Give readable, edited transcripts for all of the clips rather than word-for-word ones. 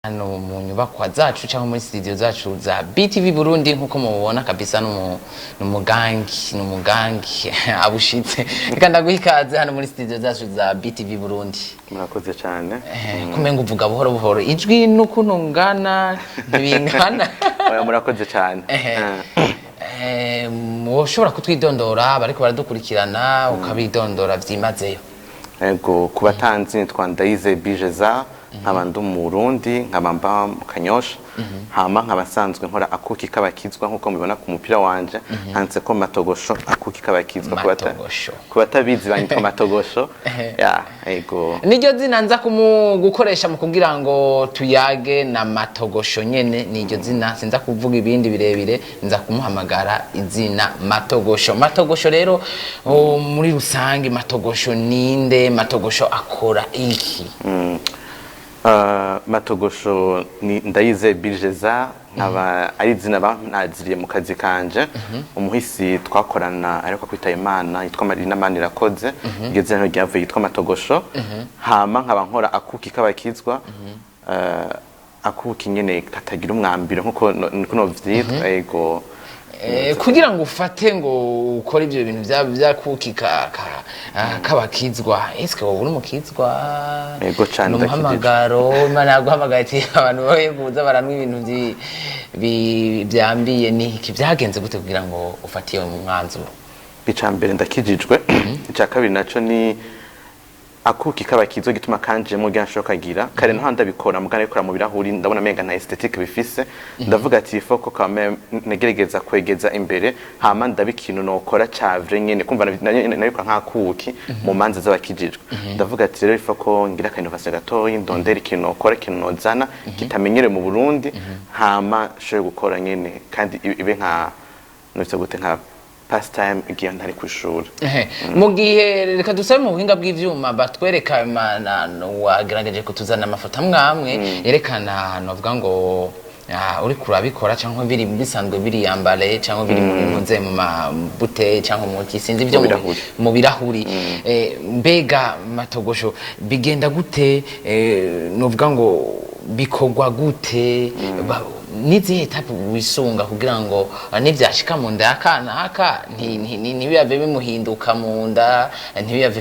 Hano mu nyubakwa zacu cyangwa muri studio zacu za BTV Burundi, nkuko mubibona kabisa, n'umugangi n'umugangi abushitse. Reka ndaguha ikaze hano muri studio zacu za BTV Burundi. Murakoze cyane. Kumenga uvuga buhoro buhoro, ijwi n'ukuntu ngana ntibingana. Oya, murakoze cyane. Woshobora kutwidondora, bariko baradukurikirana, ukabidondora vyimazeyo? Ego, ku batanzi nitwa Ndayize Bijeza, nkaba ndi Umurundi, nkaba mba mu Kanyosha, hama nkaba nsanzwe nkora akuki k'abakizwa, nk'uko mubibona ku mupira wanje handitse ko Matogosho akuki k'abakizwa. Matogosho. Ku batabizi banyitwa Matogosho ya, ego. Niryo zina nza gukoresha mu kugira ngo tuyage na Matogosho nyene, niryo zina. Sinza kuvuga ibindi birebire, nza kumuhamagara izina Matogosho. Matogosho rero, muri rusange Matogosho ninde? Matogosho akora iki? Matogosho ni Ndayize Bijeza, nkaba ari izina bantaziriye mu kazi kanje. Umuhisi twakorana ariko kwitaba Imana yitwa Marina Manirakoze, iryo zina niryo ryavuye, yitwa Matogosho. Hama nkaba nkora akuki k'abakizwa, akuki nyene katagira umwambiro, nkuko niko novyitwa, ego. Kugira ngo ufate ngo ukore ibyo bintu bya kuki k'abakizwa, eske wowe uri umukizwa? Ego cane. Ni umuhamagaro Imana yaguhamagaye ati abantu bawe kuza baranywa ibintu byambiye? Ni iki, byagenze gute kugira ngo ufate iyo mwanzuro? Ica mbere ndakijijwe, ica kabiri naco ni akuki k'abakizwa gituma kanjemo kugira nshobore kagira kare ntaho ndabikora mugana bikora mu birahuri, ndabona menga nta esthétique bifise. Ndavuga ati faut ko quand même negerageza kwegeza imbere, hama ndaba ikintu nokora ca vrai nyene, kumva nabikora nk'akuki mu manza z'abakijijwe. Ndavuga ati rero il faut ko ngira ka innovation gatoyi, ndondera ikintu nokora, ikintu nozana kitamenyerewe mu Burundi, hama nshobore gukora nyene kandi ibe nka nofise gute, nka pastime igihe ntari kw'ishuri. Mu gihe reka dusabe mu buhinga bw'ivyuma batwereka, wagerageje kutuzana amafoto amwe amwe yerekana, novuga ngo uriko urabikora cyangwa biri bisanzwe biriyambare cyangwa biri mu ntuze, mu mabute cyangwa mu ki, sinzi ibyo Mu birahuri. Mu birahuri. Mbega Matogosho, bigenda gute? Novuga ngo bikorwa gute? N'izihe étapes wisunga kugira ngo nivyashika mu nda y'akanaka ntibiyave bimuhinduka mu nda, ntibiyave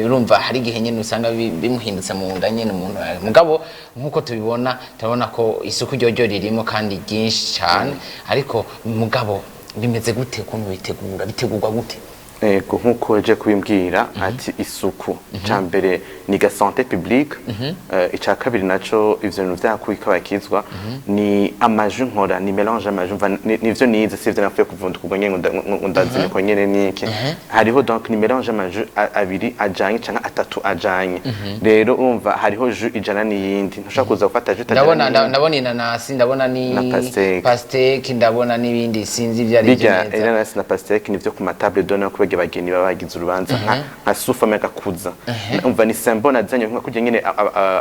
urumva hari igihe nyene usanga bimuhindutse mu nda nyene umuntu? Mugabo nk'uko tubibona, turabona ko isuku ryoryo ririmo kandi ryinshi cyane, ariko mugabo bimeze gute ukuntu bitegura, bitegurwa gute? Ego, nkuko yaje kubimbwira ati isuku ica mbere ni ga santé publique. Ica kabiri naco, ivyo bintu vyakubika bakizwa ni ama jus nkora, ni mélange ama jus mva nivyo nize, sivyo napfuye kuvunduka ubwo nyene ngo ndaziniko nyene niki hariho. Donc ni mélange ama jus abiri ajanye canke atatu ajanye. Rero urumva hariho jus ijana n'iyindi, ntushobora kuza gufata jus itajana Ndabona n'iyindi. Ndabona inanasi, ndabona ni Na pastèque. Pastèque, ndabona n'ibindi sinzi ibyo ari byo Bijya neza. Inanasi na pastèque nivyo ku ma table d'honneur, kubega abageni baba bagize urubanza, nka sufa gakuza. Umva, ni symbole nazanye nka kurya nyene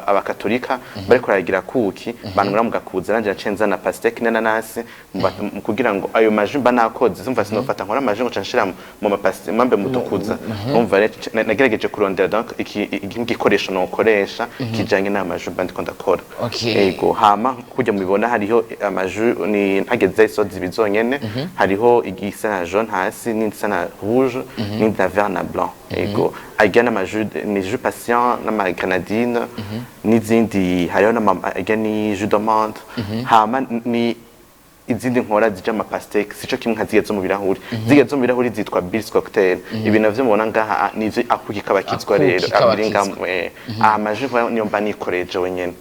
abakatolika bariko baragira kuki banywera mu gakuza. Nanje naciye nzana pastèque n'inanasi mu kugira ngo ayo ma jus mba nakoze, umva, sinofata nkora ama jus ngo nca nshira mu mapastèque mambe mu dukuza. Umva rero, nagerageje kurondera donc iki gikoresho nokoresha kijanye n'ama jus mba ndiko ndakora. Ego, hama kurya mubibona hariho ama jus, ni ntageze isozi ibiri zonyene, hariho igisa na jaune hasi n'igisa na rouge n'indi na vert na blanc. Ego, arya n'ama jus ni jus patient n'ama grenadine n'izindi, hariho n'ama arya ni jus d'amande, hama ni izindi nkora zija ama pastèque, sico kimwe nka zirya zo mu birahuri. Zirya zo mu birahuri zitwa Bills cocktail. Ibi navyo mubona ngaha nivyo akuki kabakizwa. Akuki Rero abiri kabakizwa. ngaha, ama jus nkora niyo mba nikoreye jewe nyene.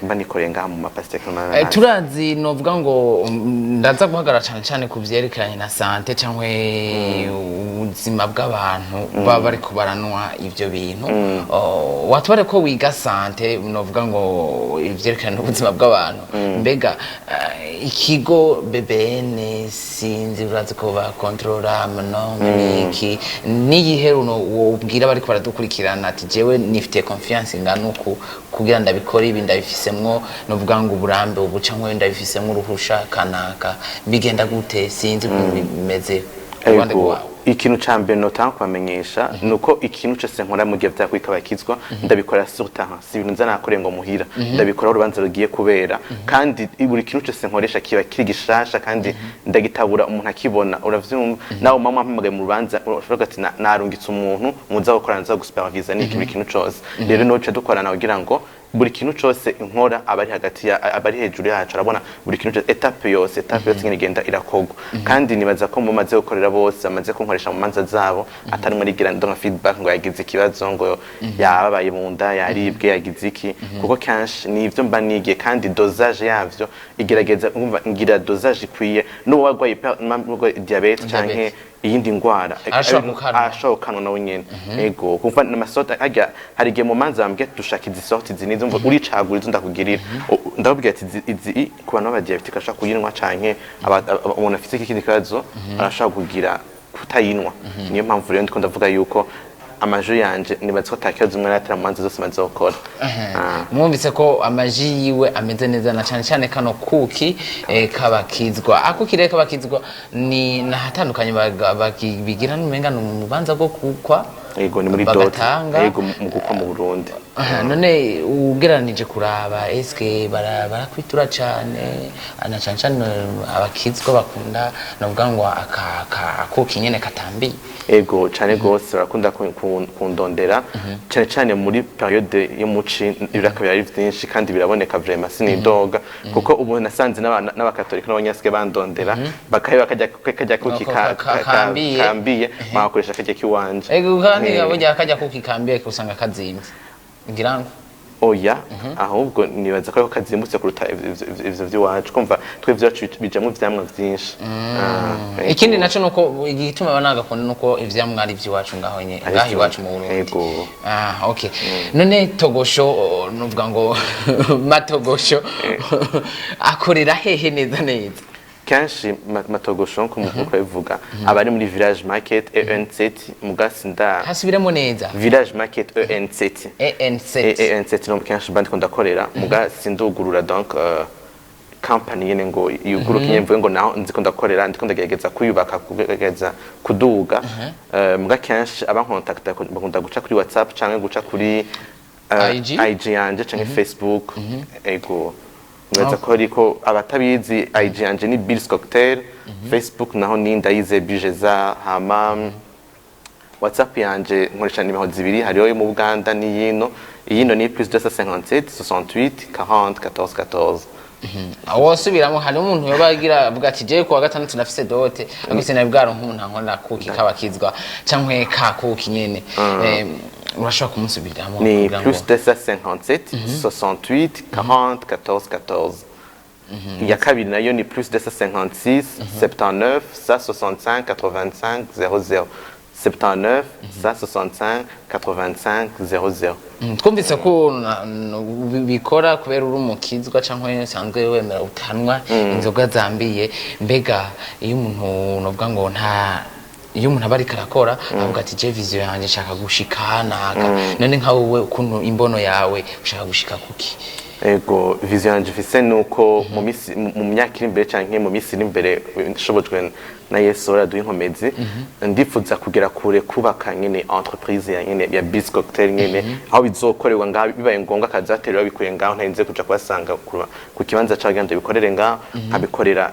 Mba nikoreye ngaha mu ma pastèque. Turazi, novuga ngo ndaza guhagarara cyane cyane ku vyerekeranye na santé cyangwa ubuzima bw'abantu baba bariko baranwa ivyo bintu. Oh, watubare ko wiga santé, novuga ngo ivyerekeranye n'ubuzima bw'abantu. Mbega ikigo BBN, sinzi, urazi ko bakontorora ama normes niki, niyihe runo wobwira bariko baradukurikirana ati jewe nifitiye confiance ingana uku kugira ndabikora ibi, ndabifisemwo novuga ngo uburambe ubu canke ndabifisemwo uruhusha kanaka, bigenda gute? Sinzi ukuntu bimeze ku ruhande Ego. rwawe. Ikintu ca mbere notanga kubamenyesha ni uko ikintu cose nkora mu gihe vyakwika bakizwa, ndabikora sur terrain. Si ibintu nza nakoreye ngo muhira, ndabikora aho urubanza rugiye kubera. Kandi buri kintu cose nkoresha kiba kiri gishasha, kandi ndagitabura umuntu akibona. Uravyumva nawe, mama ampamagaye mu rubanza, ushobora ati: "Narungitse umuntu muza gukorana, nza gusupervisa niki." Buri kintu cose rero noca dukorana kugira ngo buri kintu cose nkora abari hagati ya abari hejuru yacu arabona buri kintu cose, étape yose ingene igenda irakorwa. Kandi nibaza ko mumaze gukorera bose, bamaze kunkoresha mu manza zabo, atari muri gira ndonka feedback ngo yagize ikibazo, ngo yababaye mu nda, yaribwe, yagize iki, kuko kenshi ni ivyo mba nigiye. Kandi dosage yavyo igerageza, umva, ngira dosage ikwiye n'uwo warwaye diabète canke iyindi ngwara. Arashobora kukanwa. Arashobora kukanwa nawe nyene, ego. Kumva n'amasorte harya, hari igihe mu manza bambwiye ati: "Dushaka izi sorte, izi nizo." Mva uricagura izo ndakugirira. Ndababwira ati: "Izi ku bantu b'abadiabétique ashobora kuyinywa, canke umuntu afite ikindi kibazo arashobora kugira kutayinywa." Niyo mpamvu rero ndiko ndavuga yuko amajus yanje nibaza ko ata kibazo umwe aratera mu manza zose maze gukora. Mwumvise ko amajus yiwe ameze neza, na cyane cyane kano kuki kabakizwa. Akuki rero kabakizwa ni nahatandukanye bigira n'umenga ni umubanza bwo kukwa. Ego, ni muri dot. Bagatanga. Ego, mu gukwa mu Burundi. Aha, none ugereranije kuraba, eske barakwitura cane, na cane cane abakizwa bakunda novuga ngo akuki nyene katambiye? Ego, cane gose, barakunda kundondera cane cane muri période yo muci. Ibiraka birari vyinshi kandi biraboneka, vraiment sinidoga, kuko ubu nasanze n'abakatolika n'abanyasike bandondera, bakaye bakajya kajya kuki Kambiye. Kambiye, bagakoresha kajya kiwanje. Ego, kandi burya kajya kuki kambiye usanga kazimvye, ngira ngo. Oya, ahubwo nibaza ko ariko kazimbutse kuruta ivyo vy'iwacu. Kumva twe ivyacu bijamwo ivyamwa vyinshi. Ego. Ikindi naco nuko igituma banagakunda nuko ivyamwa ari ivy'iwacu ngaho nye, Ari ngaho iwacu mu Burundi. Ego. Ah, okay. None Togosho, nuvuga ngo Matogosho akorera hehe neza neza? Kenshi Matogosho, nko mu kubivuga, aba ari muri Village Market EN7, mugasinda. Hasubiremo neza. Village Market EN7. EN7. EN7 no kenshi bandi ndakorera, muga sindugurura donc company nyene ngo yuguruke nyene mvuge ngo naho nziko ndakorera. Ndiko ndagerageza kuyubaka, kugerageza kuduga. Muga kenshi abankontakta bakunda guca kuri WhatsApp canke guca kuri IG? IG yanje canke Facebook. Ego, nibaza ko ariko abatabizi, IG yanje ni Bills Cocktail, Facebook naho ni Ndayize Bijeza. Hama WhatsApp yanje nkoresha nimero zibiri, hariho yo mu Buganda n'iyino. Iyino ni plus 257 68 40 14 14. Wosubiramo, hari umuntu yoba agira avuga ati: "Jewe kuwa gatandatu ndafise dot, ariko sinari bwaronka umuntu ankorera kuki kabakizwa canke ka kuki nyene." Urashobora kumusubiriramo Ni kugira ngo plus 257 68 40 14 14. Iya kabiri nayo ni plus 256 79 165 85 00, 79 165 85 00. Twumvise ko bikora kubera uri umukizwa cyangwa usanzwe wemera utanwa inzoga zambiye. Mbega iyo umuntu novuga ngo nta, iyo umuntu aba ariko arakora avuga ati: "Je vision yanjye nshaka gushika naka." None nka wowe, ukuntu imbono yawe, ushaka gushika kuki? Ego, vision yanje mfise nuko mu misi, mu myaka iri imbere canke mu misi iri imbere, nshobojwe na Yesu araduha inkomezi, ndifuza kugera kure, kubaka nyene entreprise ya nyene ya Bis Cocktail nyene, aho bizokorerwa ngaho, bibaye ngombwa akazaterera babikuye ngaho, ntarinze kuja kubasanga ku kibanza caho, kugira ngo bikorere ngaho, nkabikorera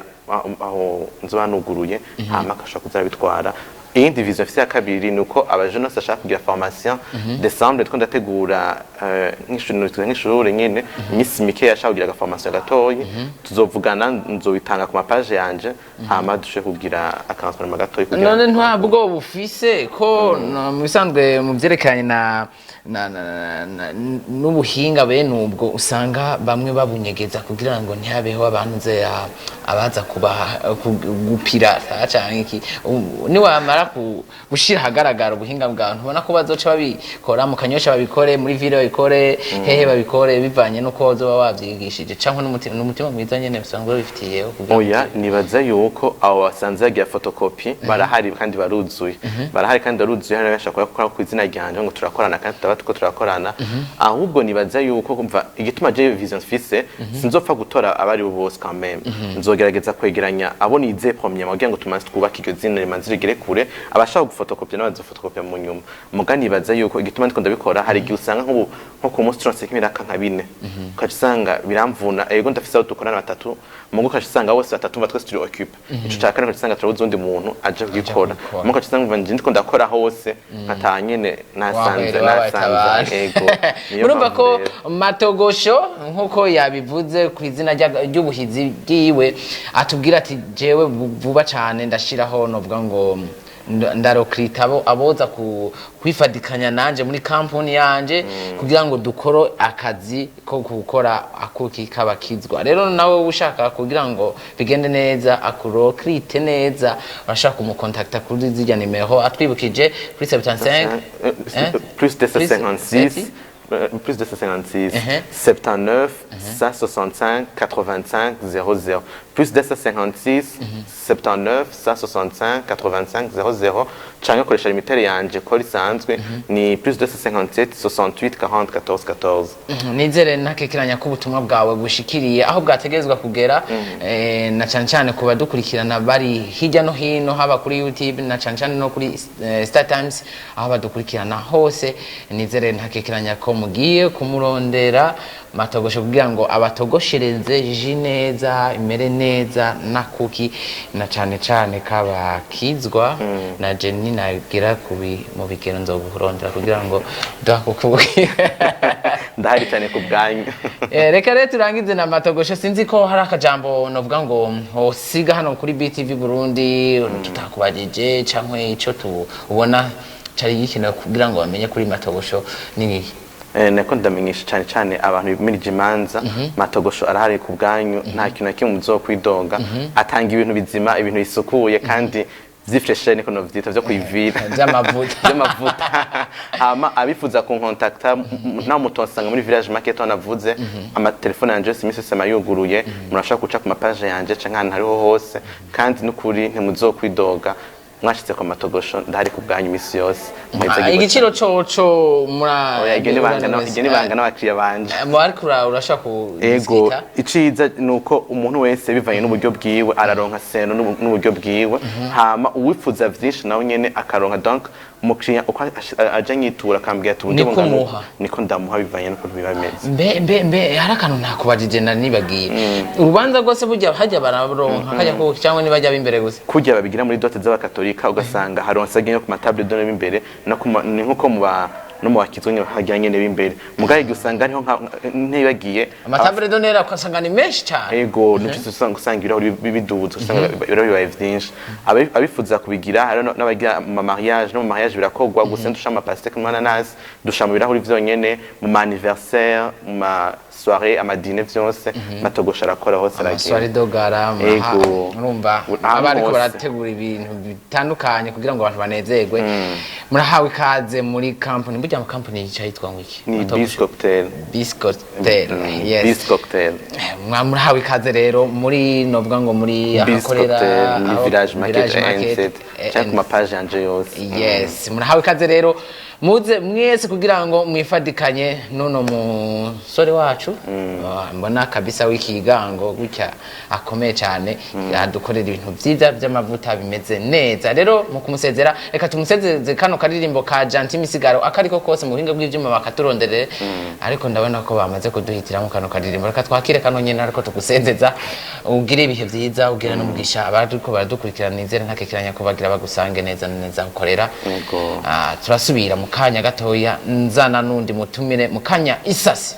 aho nzoba nuguruye, hama akashobora kuza arabitwara. Iyindi vision mfise ya kabiri ni uko abajeunes bose bashaka kugira formation, décembre two ndategura nk'ishure nyene, iminsi mike yashaka kugira agaformation gatoyi. Tuzovugana, nzobitanga ku mapages yanje, hama dushobore kugira akansonema gatoyi kugira None ntabwo bufise ko mu bisanzwe mu byerekeranye na n'ubuhinga bene ubwo, usanga bamwe babunyegeza kugira ngo ntihabeho abantu ze abaza kuba gupirata canke iki. Niwamara gushira ahagaragara ubuhinga bwawe, ntubona ko bazoca babikora mu Kanyosha, babikore muri ville, babikore hehe, babikore bivanye n'uko bazoba wavyigishije, canke n'umutima mwiza nyene bisanzwe bifitiyeho kugira ngo Oya, nibaza yuko abo basanze bagira photocopie barahari kandi baruzuye, barahari kandi baruzuye. Hari benshi bakora ku izina ryanje ngo turakorana kandi tutabazi. turaba tuko turakorana. Ahubwo nibaza yuko kumva igituma je vision mfise, sinzopfa gutora abari bo bose. Quand même nzogerageza kwegeranya abo nizeye premièrement, kugira ngo tumanze twubake iryo zina, rimanze rigere kure. Abashaka gufotokopya nabo bazofotokopya mu nyuma. Muga nibaza yuko igituma ndiko ndabikora, hari igihe usanga nk'ubu nko ku munsi turonse nk'imiraka nka bine, ukaca usanga biramvuna. Ego, ndafise abo dukorana batatu, muga ukaca usanga bose batatu mva twese turi occupé. Ico ca kane ukaca usanga turabuze uwundi muntu aje kugikora. Kubikora. Muga ukaca usanga mva nje ndiko ndakora hose, nkataha nyene nasanze Wabaye nasanze. Ego, niyo Murumva mpamvu ko rero. Matogosho, nk'uko yabivuze ku izina ry'ubuhizi bwiwe, atubwira ati jewe vuba cyane ndashiraho, novuga ngo ndarokrita abo aboza kwifadikanya nanje muri kampuni yanje kugira ngo dukore akazi ko gukora akuki k'abakizwa. Rero nawe ushaka kugira ngo bigende neza, akurokrite neza, urashaka kumukontakta kuri zirya nimero atwibukije, kuri 75 Eh, plus 256 plus 256 79 165 85 00, plus 256 79 165 85 00, canke koresha Lumitel yanje ko risanzwe ni plus 257 68 40 14 14. Nizere ntakekeranya ko ubutumwa bwawe bushikiriye aho bwategerezwa kugera, na cyane cyane ku badukurikirana bari hirya no hino, haba kuri YouTube na cyane cyane no kuri Star Times, aho badukurikirana hose. Nizere ntakekeranya ko mugiye kumurondera Matogosho kugira ngo abatogoshereze jus neza, imere neza na kuki, na cyane cyane kabakizwa. Na Jenny nagira kubi mu bigero nzogukurondera kugira ngo duhakukubwira. Ndahari cyane ku bwanyu. Reka rero turangize na Matogosho. Sinzi ko hari akajambo novuga ngo osiga hano kuri BTV Burundi tutakubajije, canke ico tubona cari gikenewe kugira ngo bamenye kuri Matogosho ni iki? Nako ndamenyesha cyane cyane abantu bimirije imanza, Matogosho arahari ku bwanyu, nta kintu na kimwe muzokwidoga. Atanga ibintu bizima, ibintu bisukuye kandi vyifreshe, niko novyita, vyo kwivira. Vy'amavuta. Vy'amavuta. Hama abifuza kunkontakta, naho mutonsanga muri Village Market aho navuze, amatelefone yanje yose imisi yose aba yuguruye. Murashobora guca ku mapaje yanje canke ahantu hariho hose, kandi n'ukuri ntimuzokwidoga mwashitse ku Matogosho. Ndahari ku bwanyu imisi yose. Muheze. Igiciro coco mura Oya, iryo ni banga iryo ni banga n'abakiriya banje. Ariko urashaka Ego. kudiskita. Iciza ni uko umuntu wese bivanye n'uburyo bwiwe araronka seno n'uburyo bwiwe, hama uwifuza vyinshi nawe nyene akaronka. Donc umukiriya uko aje anyitura akambwira ati uburyo Niko bungana uku, umuha. niko ndamuha bivanye n'ukuntu biba bimeze. Mbe hari akantu ntakubajije nari nibagiye. Urubanza rwose burya hajya bararonka kajya ko, cyangwa nibajya b'imbere gusa? Kurya babigira muri dot z'abakatolika, ugasanga haronse agiye ku matable d'honneur b'imbere, no ku ni nkuko mu ba no mu bakizwa nyene hajya nyene b'imbere. Mugabo igihe usanga hariho ntibagiye Amatable d'honneur ugasanga ni menshi cyane. Ego, nico usanga ibirahuri biduze, usanga ibirahuri bibaye vyinshi. Abifuza kubigira, hari n'abagira mu mariage, no mu mariage birakorwa gusa dusha ama pastèque n'ananasi, dusha mu birahuri vyonyene, mu ma anniversaire, mu ma soirée, ama dîner, vyose Matogosha arakora hose. Amaswari Aragira de gala. Ego. Urumva Ahantu aba ariko hose. barategura ibintu bitandukanye kugira ngo abantu banezerwe. Murahawe ikaze muri company. Burya mu company yicaye yitwa ngo iki? Ni Bis Cocktail. Bis Cocktail. Yes. Bis Cocktail. Murahawe ikaze rero muri, novuga ngo muri Bis ahakorera Cocktail muri Village Market Village NZ canke ku mapaje yanje yose. Yes, murahawe ikaze rero, muze mwese kugira ngo mwifadikanye n'uno musore wacu. Mbona kabisa w'ikigango gutya akomeye cyane, adukorera ibintu byiza by'amavuta bimeze neza. Rero mu kumusezera, reka tumusezeze kano karirimbo ka Gentil Misigaro akariko kose. Mu buhinga bw'ivyuma bakaturonderere, ariko ndabona ko bamaze kuduhitiramo kano karirimbo. Reka twakire kano nyene, ariko tugusezeza ugire ibihe byiza, ugire n'umugisha. Abariko baradukurikirana, nizere ntakekeranya ko bagira bagusange neza na neza ukorera. Yego. Turasubira mu kanya gatoya, nzana n'undi mutumire mu kanya isasi.